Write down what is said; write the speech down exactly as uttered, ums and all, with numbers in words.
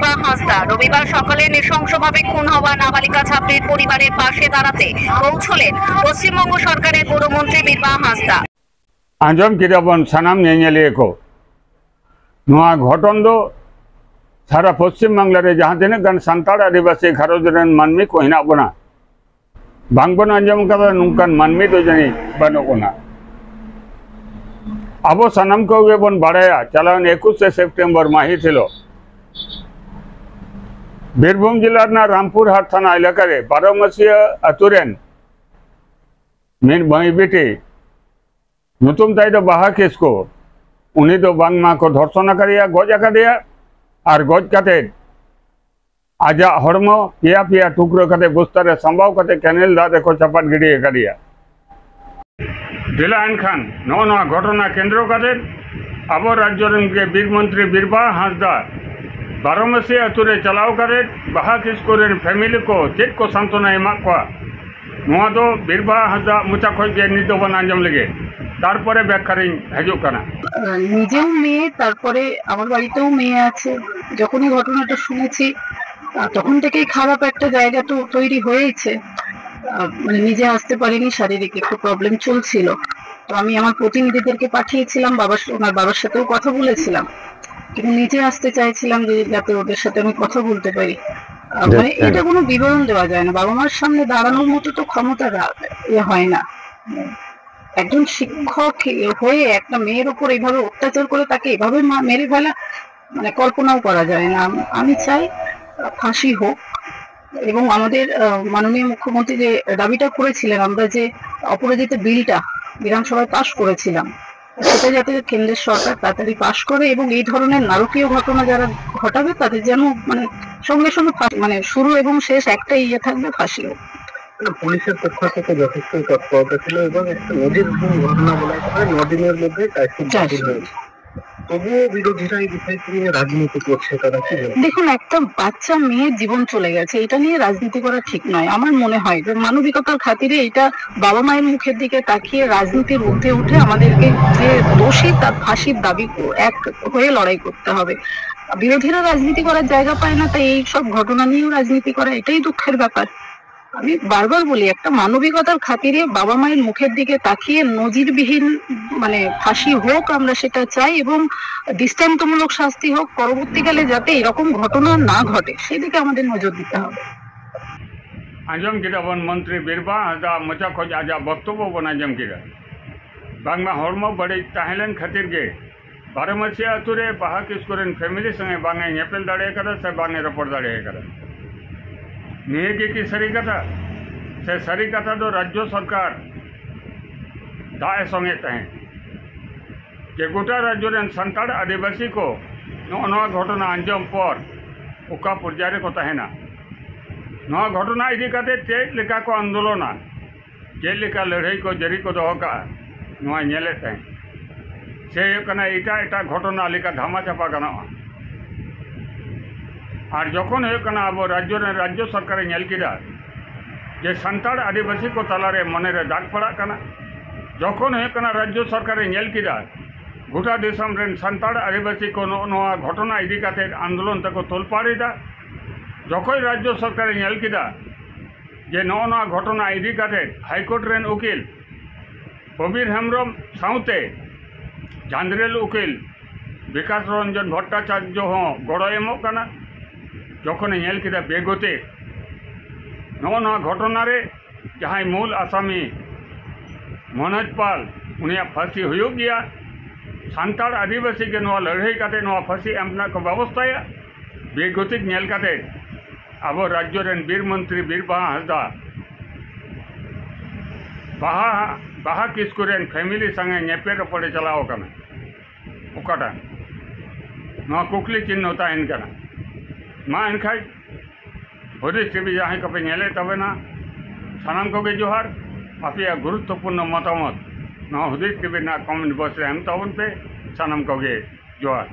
হাসদা। রবিবার সকালে নৃশংসভাবে খুন হওয়া নাবালিকা ছাত্রীর পরিবারের পাশে দাঁড়াতে পৌঁছলেন পশ্চিমবঙ্গ সরকারের পুরমন্ত্রী বীরবা হাসদা। ᱟᱸᱡᱚᱢ ᱠᱮᱫᱟ ᱵᱚᱱ ᱥᱟᱱᱟᱢ ᱧᱮᱧᱮᱞᱤᱭᱟᱹ ᱠᱚ, ᱱᱚᱣᱟ ᱜᱷᱚᱴᱚᱱ ᱫᱚ ᱥᱟᱨᱟ ᱯᱚᱥᱪᱤᱢ ᱵᱟᱝᱞᱟ ᱨᱮ ᱡᱟᱦᱟᱸ ᱛᱤᱱᱟᱹᱜ ᱜᱟᱱ ᱥᱟᱱᱛᱟᱲ ᱟᱹᱫᱤᱵᱟᱹᱥᱤ ᱜᱷᱟᱨᱚᱸᱡᱽ ᱨᱮᱱ ᱢᱟᱹᱱᱢᱤ ᱠᱚ ᱦᱮᱱᱟᱜ ᱵᱚᱱᱟ, ᱵᱟᱝᱵᱚᱱ ᱟᱸᱡᱚᱢ ᱠᱟᱫᱟ ᱱᱚᱝᱠᱟᱱ ᱢᱟᱹᱱᱢᱤ ᱫᱚ ᱡᱟᱹᱱᱤᱡ ᱵᱟᱹᱱᱩᱜ ᱵᱚᱱᱟ᱾ ᱟᱵᱚ ᱥᱟᱱᱟᱢ ᱠᱚᱜᱮ ᱵᱚᱱ ᱵᱟᱲᱟᱭᱟ, ᱪᱟᱞᱟᱣᱮᱱ ᱮᱠᱩᱥᱮ ᱥᱮᱯᱴᱮᱢᱵᱚᱨ ᱢᱟᱹᱦᱤᱛ ᱦᱤᱞᱳᱜ ᱵᱤᱨᱵᱷᱩᱢ ᱡᱮᱞᱟ ᱨᱮᱱᱟᱜ ᱨᱟᱢᱯᱩᱨ ᱦᱟᱴ ᱛᱷᱟᱱᱟ ᱮᱞᱟᱠᱟ ᱨᱮ ᱵᱟᱨᱚᱢᱟᱹᱥᱤᱭᱟᱹ ᱟᱛᱳ ᱨᱮᱱ ᱢᱤᱫ ᱢᱟᱹᱭ ᱵᱤᱴᱤ, ᱧᱩᱛᱩᱢ ᱛᱟᱭ ᱫᱚ ᱵᱟᱦᱟ ᱠᱤᱥᱠᱩ, ᱩᱱᱤ ᱫᱚ ᱵᱟᱝᱢᱟ ᱠᱚ ᱫᱷᱚᱨᱥᱚᱱ ᱟᱠᱟᱫᱮᱭᱟ, ᱜᱚᱡ ᱟᱠᱟᱫᱮᱭᱟ᱾ ᱟᱨ ᱜᱚᱡ ᱠᱟᱛᱮ ᱟᱡᱟᱜ ᱦᱚᱲᱢᱚ ᱯᱮᱭᱟ ᱯᱮᱭᱟ ᱴᱩᱠᱨᱟᱹ ᱠᱟᱛᱮ ᱵᱚᱥᱛᱟ ᱨᱮ ᱥᱟᱢᱵᱟᱣ ᱠᱟᱛᱮ ᱠᱮᱱᱮᱞ ᱫᱟᱜ ᱨᱮᱠᱚ ᱪᱟᱯᱟᱫ ᱜᱤᱰᱤ ᱟᱠᱟᱫᱮᱭᱟ᱾ ᱫᱮᱞᱟ ᱮᱱᱠᱷᱟᱱ ᱱᱚᱜᱼᱚ ᱱᱚᱣᱟ ᱜᱷᱚᱴᱚᱱᱟ ᱠᱮᱱᱫᱨᱚ ᱠᱟᱛᱮ ᱟᱵᱚ ᱨᱟᱡᱽᱭᱚ ᱨᱮᱱ ᱜᱮ ᱵᱤᱨ ᱢᱚᱱᱛᱨᱤ ᱵᱤᱨᱵᱟᱦᱟ ᱦᱟᱸᱥᱫᱟ ᱵᱟᱨᱚᱢᱟᱹᱥᱤ ᱟᱛᱳ ᱨᱮ ᱪᱟᱞᱟᱣ ᱠᱟᱛᱮ ᱵᱟᱦᱟ ᱠᱤᱥᱠᱩ ᱨᱮᱱ ᱯᱷᱮᱢᱤᱞᱤ ᱠᱚ ᱪᱮᱫ ᱠᱚ ᱥᱟᱱᱛᱚᱱᱟᱭ ᱮᱢᱟᱜ ᱠᱚᱣᱟ, ᱱᱚᱣᱟ ᱫᱚ ᱵᱤᱨᱵᱟᱦᱟ ᱦᱟᱸᱥᱫᱟ ᱢᱚᱪᱟ ᱠᱷᱚᱱ ᱜᱮ ᱱᱤᱛ ᱫᱚᱵᱚᱱ ᱟᱸᱡᱚᱢ ᱞᱮᱜᱮ, ᱛᱟᱨᱯᱚᱨᱮ ᱵᱮᱠᱠᱷᱟ ᱨᱤᱧ ᱦᱤᱡᱩᱜ ᱠᱟᱱᱟ᱾ নিজেও মেয়ে, তারপরে আমার বাড়িতেও মেয়ে আছে। যখনই ঘটনাটা শুনেছি, আহ, তখন থেকেই খারাপ একটা জায়গা তো তৈরি হয়েইছে। আহ, মানে, নিজে আসতে পারিনি, শারীরিক একটু প্রবলেম চলছিল। তো আমি আমার প্রতিনিধিদেরকে পাঠিয়েছিলাম, বাবার, ওনার বাবার সাথেও কথা বলেছিলাম, কিন্তু নিজে আসতে চাইছিলাম যে যাতে ওদের সাথে আমি কথা বলতে পারি। আহ, মানে, এটা কোনো বিবরণ দেওয়া যায় না, বাবা মার সামনে দাঁড়ানোর মতো তো ক্ষমতা রা- ইয়ে হয় না। একজন শিক্ষক হয়ে একটা মেয়ের উপর এইভাবে অত্যাচার করে তাকে এভাবে মা- মেরে ফেলা, মানে, কল্পনাও করা যায় না। আম- আমি চাই, আহ, ফাঁসি হোক। এবং আমাদের, আহ, মাননীয় মুখ্যমন্ত্রী যে দাবিটা করেছিলেন, আমরা যে অপরাজিতা বিলটা বিধানসভায় পাশ করেছিলাম, সেটা যাতে কেন্দ্রের সরকার তাড়াতাড়ি পাশ করে এবং এই ধরনের নারকীয় ঘটনা যারা ঘটাবে তাদের যেন, মানে, সঙ্গে সঙ্গে ফাঁসি, মানে, শুরু এবং শেষ একটাই ইয়ে থাকবে, ফাঁসি হোক। পুলিশের পক্ষ থেকে যথেষ্ট তৎপরতা ছিল এবং একটা নজিরবিহীন ঘটনা বলা যেতে পারে। ন দিনের মধ্যে চারটি বাতিল হয়েছে। তবুও বিরোধীরা এই বিষয়টি নিয়ে রাজনীতি করছে, তারা কি বলবেন? দেখুন, একটা বাচ্চা মেয়ের জীবন চলে গেছে, এটা নিয়ে রাজনীতি করা ঠিক নয়। আমার মনে হয় যে মানবিকতার খাতিরে এটা বাবা মায়ের মুখের দিকে তাকিয়ে রাজনীতির ঊর্ধ্বে উঠে আমাদেরকে যে দোষী তার ফাঁসির দাবি ক- এক হয়ে লড়াই করতে হবে। বিরোধীরা রাজনীতি করার জায়গা পায় না, তাই এই সব ঘটনা নিয়েও রাজনীতি করা, এটাই দুঃখের ব্যাপার। আমি বারবার বলি, একটা মানবিকতার খাতিরে বাবা মায়ের মুখের দিকে তাকিয়ে নজিরবিহীন, মানে, ফাঁসি হোক, আমরা সেটা চাই, এবং দৃষ্টান্তমূলক শাস্তি হোক, পরবর্তীকালে যাতে এরকম ঘটনা না ঘটে, সেদিকে আমাদের নজর দিতে হবে। ᱟᱸᱡᱚᱢ ᱠᱮᱫᱟ ᱵᱚᱱ ᱢᱚᱱᱛᱨᱤ ᱵᱤᱨᱵᱟᱦᱟ ᱦᱟᱸᱥᱫᱟ ᱢᱚᱪᱟ ᱠᱷᱚᱱ ᱟᱡᱟᱜ ᱵᱚᱠᱛᱚᱵᱵᱚ ᱵᱚᱱ ᱟᱸᱡᱚᱢ ᱠᱮᱫᱟ᱾ ᱵᱟᱝᱢᱟ ᱦᱚᱲᱢᱚ ᱵᱟᱹᱲᱤᱡ ᱛᱟᱦᱮᱸ ᱞᱮᱱ ᱠᱷᱟᱹᱛᱤᱨ ᱜᱮ ᱵᱟᱨᱚᱢᱟᱹᱥᱤᱭᱟᱹ ᱟᱹᱛᱩ ᱨᱮ ᱵᱟᱦᱟ ᱠᱤᱥᱠᱩ ᱨᱮᱱ ᱯᱷᱮᱢᱤᱞᱤ ᱥᱚᱸᱜᱮ ᱵᱟᱝ ᱮ ᱧᱮᱯᱮᱞ ᱫᱟᱲᱮ ᱟᱠᱟᱫᱟ ᱥᱮ ᱵᱟᱝ ᱮ ᱨᱚᱯᱚᱲ ᱫᱟᱲᱮ ᱟᱠᱟᱫᱟ᱾ ᱱᱤᱭᱟᱹ ᱜᱮ ᱠᱤ ᱥᱟᱹᱨᱤ ᱠᱟᱛᱷᱟ? ᱥᱮ ᱥᱟᱹᱨᱤ ᱠᱟᱛᱷᱟ ᱫᱚ ᱨᱟᱡᱽᱡᱚ ᱥᱚᱨᱠᱟᱨ ᱫᱟᱜ ᱮ ᱥᱚᱝ ᱮᱫ ᱛᱟᱦᱮᱸᱫ? ᱡᱮ ᱜᱚᱴᱟ ᱨᱟᱡᱽᱡᱚ ᱨᱮᱱ ᱥᱟᱱᱛᱟᱲ ᱟᱹᱫᱤᱵᱟᱹᱥᱤ ᱠᱚ ᱱᱚᱜᱼᱚ ᱱᱚᱣᱟ ᱜᱷᱚᱴᱚᱱᱟ ᱟᱸᱡᱚᱢ ᱯᱚᱨ ᱚᱠᱟ ᱯᱚᱨᱡᱟᱭ ᱨᱮᱠᱚ ᱛᱟᱦᱮᱱᱟ? ᱱᱚᱣᱟ ᱜᱷᱚᱴᱚᱱᱟ ᱤᱫᱤ ᱠᱟᱛᱮ ᱪᱮᱫ ᱞᱮᱠᱟ ᱠᱚ ᱟᱱᱫᱳᱞᱚᱱᱟ, ᱪᱮᱫ ᱞᱮᱠᱟ ᱞᱟᱹᱲᱦᱟᱹᱭ ᱠᱚ ᱡᱟᱹᱨᱤ ᱠᱚ ᱫᱚᱦᱚ ᱠᱟᱜᱼᱟ, ᱱᱚᱣᱟ ᱧᱮᱞᱮᱫ ᱛᱟᱦᱮᱸᱫ᱾ ᱥᱮ ᱦᱩᱭᱩᱜ ᱠᱟᱱᱟ ᱮᱴᱟᱜ ᱮᱴᱟᱜ ᱜᱷᱚᱴᱚᱱᱟ ᱞᱮᱠᱟ ᱫᱷᱟᱢᱟ ᱪᱟᱯᱟ ᱜᱟᱱᱚᱜᱼᱟ᱾ ᱟᱨ ᱡᱚᱠᱷᱚᱱ ᱦᱩᱭᱩᱜ ᱠᱟᱱᱟ ᱟᱵᱚ ᱨᱟᱡᱽᱡᱚ ᱨᱮᱱ ᱨᱟᱡᱽᱡᱚ ᱥᱚᱨᱠᱟᱨᱮ ᱧᱮᱞ ᱠᱮᱫᱟ ᱡᱮ ᱥᱟᱱᱛᱟᱲ ᱟᱹᱫᱤᱵᱟᱹᱥᱤ ᱠᱚ ᱛᱟᱞᱟᱨᱮ ᱢᱚᱱᱮᱨᱮ ᱫᱟᱜᱽ ᱯᱟᱲᱟᱜ ᱠᱟᱱᱟ, ᱡᱚᱠᱷᱚᱱ ᱦᱩᱭᱩᱜ ᱠᱟᱱᱟ ᱨᱟᱡᱽᱡᱚ ᱥᱚᱨᱠᱟᱨᱮ ᱧᱮᱞ ᱠᱮᱫᱟ ᱜᱚᱴᱟ ᱫᱤᱥᱚᱢ ᱨᱮᱱ ᱥᱟᱱᱛᱟᱲ ᱟᱹᱫᱤᱵᱟᱹᱥᱤ ᱠᱚ ᱱᱚᱜᱼᱚ ᱱᱚᱣᱟ ᱜᱷᱚᱴᱚᱱᱟ ᱤᱫᱤ ᱠᱟᱛᱮ ᱟᱱᱫᱳᱞᱚᱱ ᱛᱮᱠᱚ ᱛᱚᱞᱯᱟᱲ ᱮᱫᱟ, ᱡᱚᱠᱷᱚᱱ ᱨᱟᱡᱽᱡᱚ ᱥᱚᱨᱠᱟᱨᱮ ᱧᱮᱞ ᱠᱮᱫᱟ ᱡᱮ ᱱᱚᱜᱼᱚ ᱱᱚᱣᱟ ᱜᱷᱚᱴᱚᱱᱟ ᱤᱫᱤ ᱠᱟᱛᱮ ᱦᱟᱭᱠᱳᱨᱴ ᱨᱮᱱ ᱩᱠᱤᱞ ᱠᱚᱵᱤᱨ ᱦᱮᱢᱵᱨᱚᱢ ᱥᱟᱶᱛᱮ ᱡᱟᱸᱫᱽᱨᱮᱞ ᱩᱠᱤᱞ ᱵᱤᱠᱟᱥ ᱨᱚᱧᱡᱚᱱ ᱵᱷᱚᱴᱴᱟᱪᱟᱨᱡᱚ ᱦᱚᱸ ᱜᱚᱲᱚᱭ ᱮᱢᱚᱜ ᱠᱟᱱᱟ᱾ ᱡᱚᱠᱷᱚᱱᱮ ᱧᱮᱞ ᱠᱮᱫᱟ ᱵᱮᱜᱚᱛᱤ ᱱᱚᱜᱼᱚ ᱱᱚᱣᱟ ᱜᱷᱚᱴᱚᱱᱟ ᱨᱮ ᱡᱟᱦᱟᱸᱭ ᱢᱩᱞ ᱟᱥᱟᱢᱤ ᱢᱚᱱᱳᱡᱽ ᱯᱟᱞ, ᱩᱱᱤᱭᱟᱜ ᱯᱷᱟᱹᱥᱤ ᱦᱩᱭᱩᱜ ᱜᱮᱭᱟ, ᱥᱟᱱᱛᱟᱲ ᱟᱹᱫᱤᱵᱟᱹᱥᱤ ᱜᱮ ᱱᱚᱣᱟ ᱞᱟᱹᱲᱦᱟᱹᱭ ᱠᱟᱛᱮ ᱱᱚᱣᱟ ᱯᱷᱟᱹᱥᱤ ᱮᱢ ᱨᱮᱱᱟᱜ ᱠᱚ ᱵᱮᱵᱚᱥᱛᱷᱟᱭᱟ᱾ ᱵᱮᱜᱚᱛᱤ ᱧᱮᱞ ᱠᱟᱛᱮ ᱟᱵᱚ ᱨᱟᱡᱽᱡᱚ ᱨᱮᱱ ᱵᱤᱨ ᱢᱚᱱᱛᱨᱤ ᱵᱤᱨᱵᱟᱦᱟ ᱦᱟᱸᱥᱫᱟ ᱵᱟᱦᱟ ᱵᱟᱦᱟ ᱠᱤᱥᱠᱩ ᱨᱮᱱ ᱯᱷᱮᱢᱤᱞᱤ ᱥᱟᱝᱜᱮ ᱧᱮᱯᱮᱞ ᱨᱚᱯᱚᱲᱮ ᱪᱟᱞᱟᱣ ᱟᱠᱟᱱᱟ᱾ ᱚᱠᱟᱴᱟᱜ? ᱱᱚᱣᱟ ᱠᱩᱠᱞᱤ ᱪᱤᱱᱦᱟᱹ ᱛᱟᱦᱮᱱ ᱠᱟᱱᱟ᱾ ᱢᱟ ᱮᱱᱠᱷᱟᱡ ᱦᱩᱫᱤᱥ ᱴᱤᱵᱷᱤ ᱡᱟᱦᱟᱸᱭ ᱠᱚᱯᱮ ᱧᱮᱞᱮᱫ ᱛᱟᱵᱮᱱᱟ, ᱥᱟᱱᱟᱢ ᱠᱚᱜᱮ ᱡᱚᱦᱟᱨ᱾ ᱟᱯᱮᱭᱟᱜ ᱜᱩᱨᱩᱛᱛᱚᱯᱩᱨᱱᱚ ᱢᱚᱛᱟᱢᱚᱛ ᱱᱚᱣᱟ ᱦᱩᱫᱤᱥ ᱴᱤᱵᱷᱤ ᱨᱮᱱᱟᱜ ᱠᱚᱢᱮᱱᱴ ᱵᱚᱠᱥ ᱨᱮ ᱮᱢ ᱛᱟᱵᱚᱱ ᱯᱮ᱾ ᱥᱟᱱᱟᱢ ᱠᱚᱜᱮ ᱡᱚᱦᱟᱨ᱾